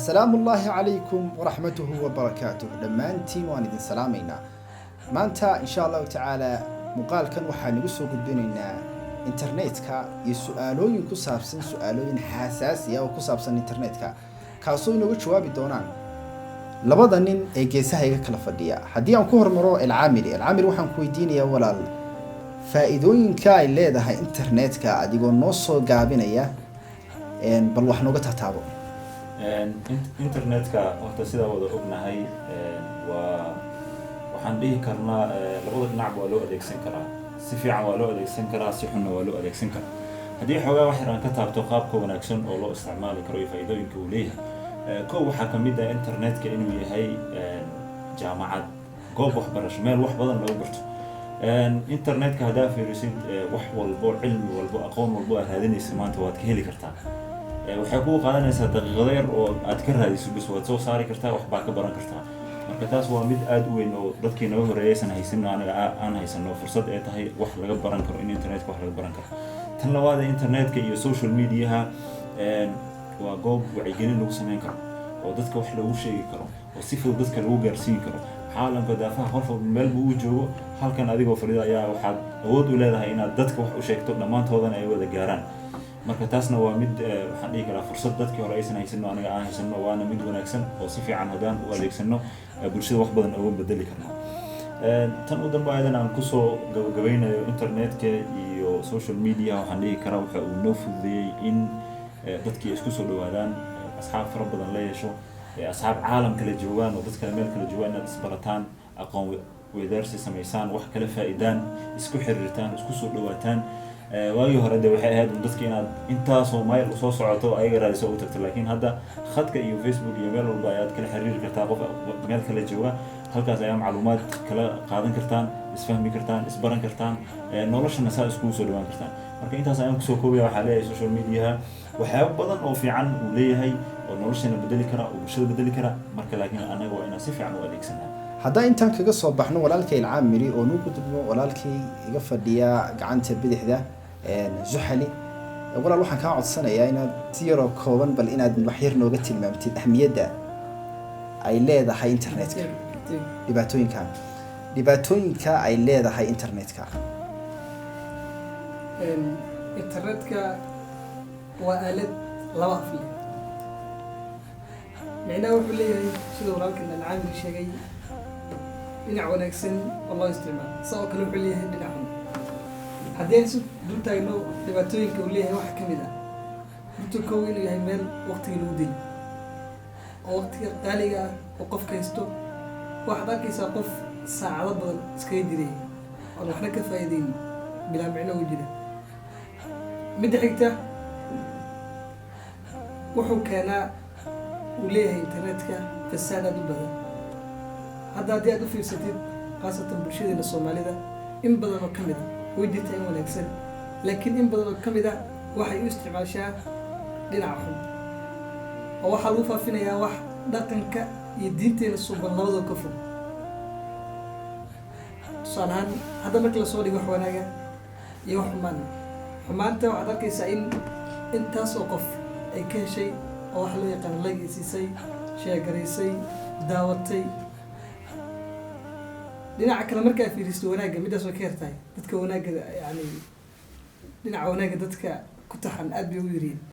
Asalaamu ullaahi calaykum waraxmatuhu wabarakaatuh. Dhammaantiin waan idin salaamaynaa. Maanta, insha Allahu tacaala, muuqaalkan waxaan igu soo gudbinaynaa internetka iyo su-aalooyin ku saabsan, su-aalooyin xasaasi ah oo ku saabsan internetka, kaasoo inooga jawaabi doonaan labada nin ee geesaha iga kala fadhiya. Haddii aan ku hormaro Elcaamiri, Elcaamiri, waxaan ku weydiinayaa, walaal, faa-iidooyinka ay leedahay internetka, adigoo noo soo gaabinaya, bal wax nooga taataabo. Internetka horta, sidaa wada ognahay, waa waxaan dhihi karnaa labada dhinacba waa loo adeegsan karaa. Si fiican waa loo adeegsan karaa, si xunna waa loo adeegsan karaa. Haddii xoogaa wax yar aan ka taabto qaabka wanaagsan oo loo isticmaali karo iyo faa'iidooyinka uu leeyahay, kow, waxaa ka mid ah internetka inuu yahay jaamacad, goob waxbarasho, meel wax badan lagu barto. Internetka haddaa fiirisid, wax walbo, cilmi walbo, aqoon walbo aad raadinaysa maanta waad ka heli kartaa. Waxay kugu qaadanaysaa daqiiqado yar oo aad ka raadiso bis, waad soo saari kartaa, wax baa ka baran kartaa. Marka taas waa mid aada u weyn oo dadkii naga horeeyaysan haysanin, anaga aan haysano fursad ee tahay wax laga baran karo, in internetka wax laga baran karo. Tan labaad, internetka iyo social mediaha waa goob wacyigelin lagu sameyn karo oo dadka wax loogu sheegi karo oo si fudud dadka lagu gaarsiin karo. Caalamka daafaha qof walba meel buu u joogo, halkan adigoo fadhida ayaa waxaad awood u leedahay inaad dadka wax u sheegto, dhammaantoodana ay wada gaaraan. Marka taasna waa mid waxaan dhihi karaa fursad dadkii hore aysan haysano, anaga aan haysano, waana mid wanaagsan oo si fiican haddaan u adeegsano bulshada wax badan uga bedeli karno. Tan u dambe ayadan aan kusoo gabagabaynayo internetka iyo social media, waxaan dhihi karaa waxa uu noo fududeeyey in dadkii isku soo dhawaadaan, asxaab fara badan la yeesho, asxaab caalam kala joogaan oo dad kale meel kala joogaan inaad isbarataan, aqoon weydaarsi samaysaan, wax kala faa'iidaan, isku xiriirtaan, isku soo dhawaataan. Waagii hore de waxay ahayd un dadka inaad intaasoo mayl usoo socoto, ayaga raadiso, u tagto, laakiin hadda khadka iyo Facebook iyo meel walba ayaad kala xiriiri kartaa qof meel kale jooga. Halkaas ayaa macluumaad kala qaadan kartaan, isfahmi kartaan, isbaran kartaan, noloshana saa iskugu soo dhawaan kartaan. Marka intaas ayaan kusoo koobaya. Waxaa leeyahay social mediaha waxyaabo badan oo fiican uu leeyahay oo noloshana bedeli kara oo bulshada bedeli kara. Marka laakiin anaga waa inaan si fiican u adeegsanaa. Haddaan intaan kaga soo baxno walaalkay Alcaamiri oo nuu gudubno walaalkay iga fadhiya gacanta bidixda, Zuxali, walaal, waxaan kaa codsanayaa inaad si yaroo kooban bal inaad wax yar nooga tilmaamtid ahmiyadda ay leedahay internetka, dhibaatooyinka ay leedahay internetka. Internetka waa aalad laba af leh. Micnaha wuxuu leeyahay, sida walaalkan Alcaamiri sheegay, dhinac wanaagsan oo loo isticmaalo, sidoo kale wuxuu leeyahay dhinac xun. Haddii aan isu dul taagno dhibaatooyinka uu leeyahay, waxaa ka mid ah horta kow inuu yahay meel waqtiga lagu dilo oo waqtiga qaaliga ah oo qofka haysto. Waxaad arkaysaa qof saacado badan iskaga dilay oon waxna ka faa'iideynin, bilaa micno ugu jira. Midda xigta, wuxuu keenaa uu leeyahay internetka fasaad aad u badan. Hadda haddii aad u fiirsatid, khaasatan bulshadeena Soomaalida, in badan oo ka mid ah, way jirtaa in wanaagsan, laakiin in badan oo ka mid ah waxay u isticmaashaa dhinaca xun, oo waxaa lagu faafinayaa wax dhaqanka iyo diinteena suuban labadoo ka fog. Tusaale ahaan, hadda markii lasoo dhigo wax wanaaga iyo wax xumaana, xumaanta waxaad arkaysaa in intaas oo qof ay ka heshay oo waxa loo yaqaano like ay siisay, share garaysay, daawatay. Dhinaca kale markaa fiiristo wanaagga, middaas way ka yartahay. Dadka wanaagga, yani dhinaca wanaagga dadka ku taxan aad bay u yaryihiin.